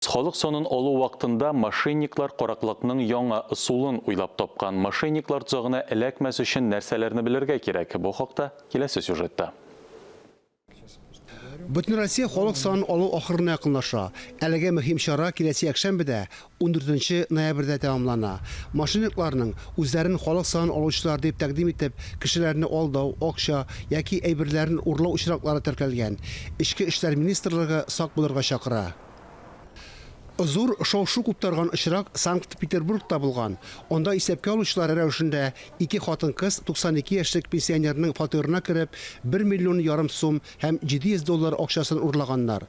Халык санын алу вакытында мошенниклар караклыкның яңа ысулын уйлап тапкан. Мошенниклар тозагына эләкмәс өчен нәрсәләрне белергә кирәк? Бу хакта киләсе сюжетта. Бөтенроссия халык санын алу ахырына якынлаша. Әлеге мөһим чара киләсе якшәмбедә, 14 ноябрьдә тәмамлана. Мошенникларның, үзләрен халык санын алучылар дип тәкъдим итеп, кешеләрне алдау, акча яки әйберләрен урлау очраклары теркәлгән. Эчке эшләр министрлыгы сак булырга чакыра. Зур шау-шу куптарган очрак Санкт-Петербургта булган. Анда исәпкә алучылар рәвешендә ике хатын-кыз 92 яшьлек пенсионерның фатирына кереп, бер миллион ярым сум һәм 700 доллар акчасын урлаганнар.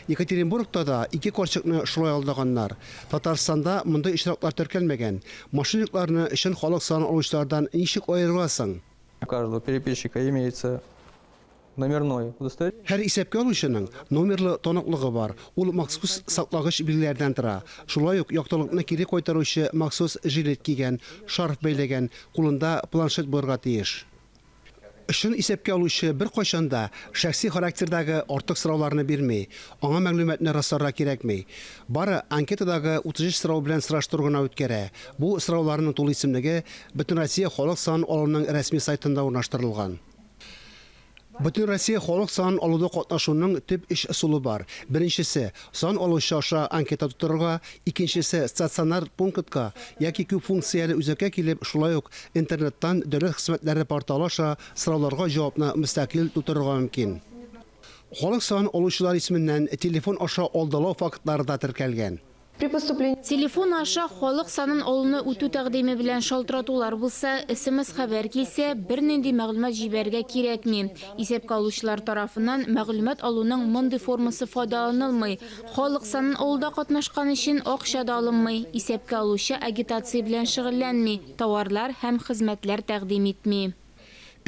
Екатеринбургта да ике карчыкны шулай алдаганнар. Татарстанда мондый очраклар теркәлмәгән. Мошенникларны чын халык санын алучылардан ничек аерыласың? У каждого переписчика имеется номерной удостоверение. Һәр исәпкә алучының номерлы таныклыгы бар, ул махсус саклагыч билгеләрдән тора. Шулай ук яктылыкны кире кайтаручы махсус жилет кигән, шарф бәйләгән, кулында планшет булырга тиеш. Чын исәпкә алучы беркайчан да шәхси характердагы артык сорауларны бирми, аңа мәгълүматны расларга кирәкми. Бары анкетадагы 33 сорау белән сораштыру гына үткәрә. Бу сорауларның тулы исемлеге Бөтенроссия халык санын алуның рәсми сайтында урнаштырылган. Бөтенроссия халык санын алуда катнашуның төп өч ысулы бар. Беренчесе, сан алучы аша анкета тутырырга, икенчесе, стационар пунктка яки күп функцияле үзәккә килеп, шулай ук интернеттан дәүләт хезмәтләре порталы аша сорауларга җавапны мөстәкыйль тутырырга мөмкин. Халык санын алучылар исеменнән телефон аша алдалау фактлары да теркәлгән. При поступлении. Телефон аша халык санын алуны үтү тәкъдиме белән шалтыратулар булса, смс-хәбәр килсә, бернинди мәгълүмат җибәрергә кирәкми. Исәпкә алучылар тарафыннан мәгълүмат алуның мондый формасы файдаланылмый. Халык санын алуда катнашкан өчен акча да алынмый. Исәпкә алучы агитация белән шөгыльләнми, товарлар һәм хезмәтләр тәкъдим итми.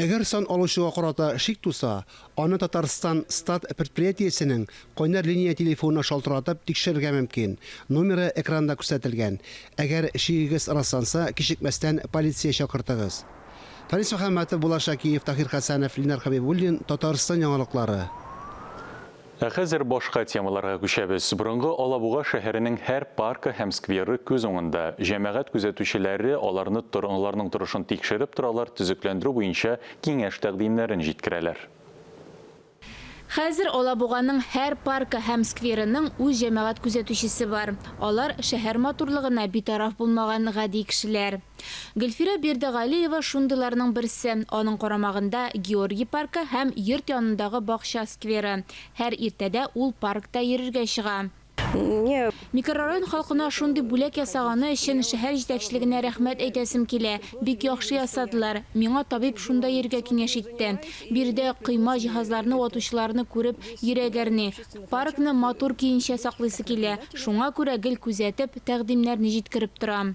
Әгәр сан алучыга карата шик туса, аны Татарстан Стат предприятиесенең кайнар линия телефонына шалтыратып тикшерергә мөмкин, номеры экранда күрсәтелгән. Әгәр шигегез расланса, кичекмәстән полиция чакыртыгыз. Фәнис Мөхәммәтов, Булат Шакиев, Таһир Хәсәнов, Ленар Хәбибуллин, Татарстан яңалыклары. Ә хәзер башка темаларга күчәбез. Борынгы Алабуга шәһәренең һәр паркы һәм скверы күз уңында. Җәмәгать күзәтүчеләре аларны аларның торышын тикшереп торалар, төзекләндерү буенча киңәш-тәкъдимнәрен җиткерәләр. Хәзер Алабуганың һәр паркы һәм скверының үз җәмәгать күзәтүчесе бар. Алар шәһәр матурлыгына битараф булмаган гади кешеләр. Гөлфирә Бирдегалиева шундыйларның берсе. Аның карамагында Георгий паркы һәм йорт янындагы бакча скверы. Һәр иртәдә ул паркта йөрергә чыга. Микрорайон халкына шундый бүләк ясаганы өчен шәһәр җитәкчелегенә рәхмәт әйтәсем килә. Бик яхшы ясадылар. Миңа табиб шунда йөрергә киңәш итте. Биредә койма, җиһазларны ватучыларны күреп, йөрәк әрни. Паркны матур көенчә саклыйсы килә. Шуңа күрә гел күзәтеп, тәкъдимнәрне җиткереп торам.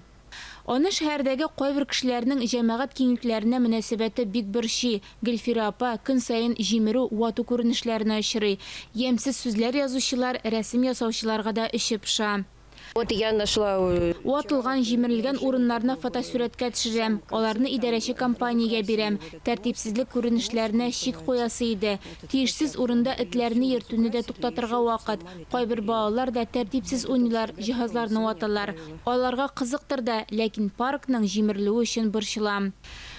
Аны шәһәрдәге кайбер кешеләрнең җәмәгать киңлекләренә мөнәсәбәте бик борчый. Гөлфирә апа көн саен җимерү, вату күренешләренә очрый. Ямьсез сүзләр язучылар, рәсем ясаучыларга да эче поша. Вот я нашла. Ватылган, җимерелгән урыннарны фотосурәткә төшерәм, аларны идарәче компаниягә бирәм. Тәртипсезлек күренешләренә чик куясы иде. Тиешсез урында этләрне йөртүне дә туктатырга вакыт. Кайбер балалар да тәртипсез уйныйлар, җиһазларны ваталар. Аларга кызыктыр да, ләкин паркның җимерелүе өчен борчылам.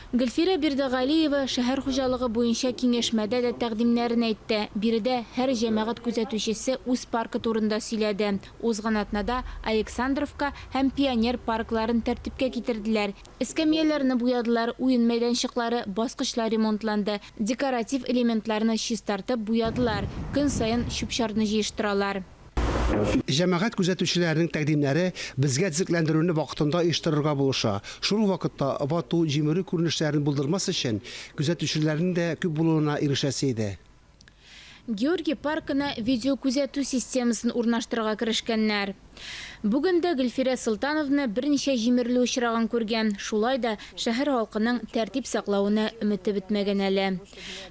Гөлфирә Бирдегалиева шәһәр хуҗалыгы буенча киңәшмәдә дә тәкъдимнәрен әйтте. Биредә һәр җәмәгать күзәтүчесе үз паркы турында сөйләде. Узган атнада Александровка һәм Пионер паркларын тәртипкә китерделәр. Эскәмияләрне буядылар, уен мәйданчыклары, баскычлар ремонтланды, декоратив элементларны чистартып, буядылар. Көн саен чүп-чарны җыештыралар. Җәмәгать күзәтүчеләренең тәкъдимнәре безгә төзекләндерүне вакытында оештырырга булыша. Шул ук вакытта вату, җимерү күренешләрен булдырмас өчен, күзәтүчеләрнең дә күп булуына ирешәсе иде. Георгий паркына видеокүзәтү системасын урнаштырырга керешкәннәр. Бүген дә Гөлфирә Солтановна берничә җимерелү очрагын күргән. Шулай да шәһәр халкының тәртип саклавына өмете бетмәгән әле.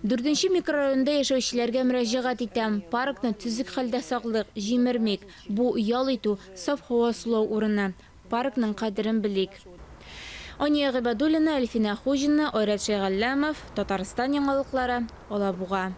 Дүртенче микрорайонда яшәүчеләргә мөрәҗәгать итәм, паркны төзек хәлдә саклыйк, җимермик. Бу, ял итү, саф һава сулау урыны. Паркның кадерен белик. Ания Гыйбадуллина, Әлфинә Хуҗина, Айрат Шәйгалләмов, Татарстан яңалыклары, Алабуга.